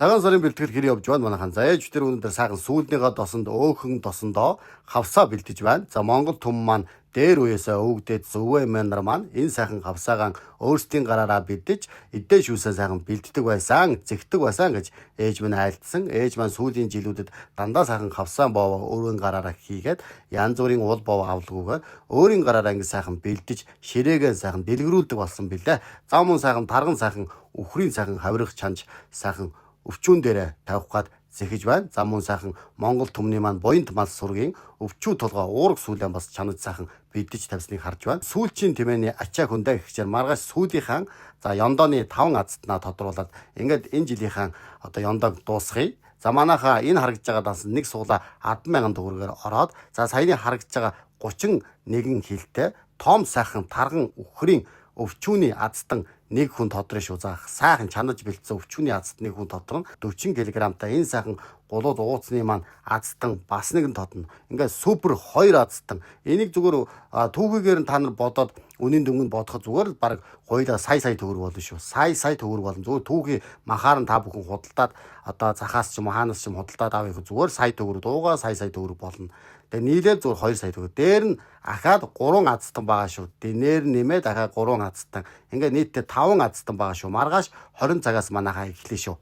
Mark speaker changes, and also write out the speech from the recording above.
Speaker 1: Цагаан сарын бэлтгэл хэр явж байна манайхан. За ээж тэр өнөөдөр сайхан сүүлнийхээ досонд өөхөн досондоо хавсаа бэлдэж байна. За Монгол түмэн маань дээр үеэсээ өвгдээд зүвэ мэнэр маань энэ сайхан хавсаагаан өөрсдийн гараараа бэлдэж эдээ шүүсээ сайхан бэлддэг байсан, зэгдэг байсан гэж ээж минь айлдсан. Ээж маань сүүлийн жилүүдэд дандаа сайхан хавсаа боов өөрийн гараараа хийгээд янз бүрийн уул боов авалгүйгээр өөрийн гараараа ингэ сайхан бэлдэж ширээгээ сайхан дэлгэрүүлдэг болсон билээ. За мөн сайхан тарган сайхан үхрийн сайхан хавирах чанж сайхан өвчүүн дээрээ тавих гад зэхэж байна. За мөн сайхан Монгол түмний маань буянт мал сургийн өвчүү толгой уураг сүүлэн бас чанаж сайхан бэлдэж тавьсныг харж байна. Сүүлчийн тэмээний ачаа хүндэ гэхчээр маргааш сүүлийнхаа за ёндооны 5 азтнаа тодруулаад ингээд энэ жилийнхаа одоо ёндог дуусгая. За манайхаа энэ харагдж байгаа данс нэг суула 10,000 төгрөгөөр ороод за саяны харагдж байгаа 31 хилтэй том сайхан тарган үхрийн өвчүүний азтан нэг хүн тодрын шүү. За сайхан чанаж бэлдсэн өвчүүний азт нэг хүн тодрон 40 кг-тай энэ сайхан гулууд ууцны маань азтан бас нэгэн тодно. Ингээд супер 2 азтан. Энийг зүгээр түүхийгээр нь та нар бодоод үнийн дүнгэнд бодоход зүгээр л баг гоёлоо сая сая төгрөг болно шүү. Сая сая төгрөг болно. Зүгээр түүхий махаар нь та бүхэн худалдаад одоо захаас ч юм уу хаанаас ч юм худалдаад авах зүгээр сая төгрөг дуугаа сая сая төгрөг болно. Тэгээ нийлээд зүгээр 2 сая төгрөг. Дээр нь ахаад 3 азтан байгаа шүү. Динээр нэмээд ахаад 3 азтан. Ингээд нийтдээ 5 азтан байгаа шүү. Маргааш 20 цагаас манайхаа эхлэе шүү.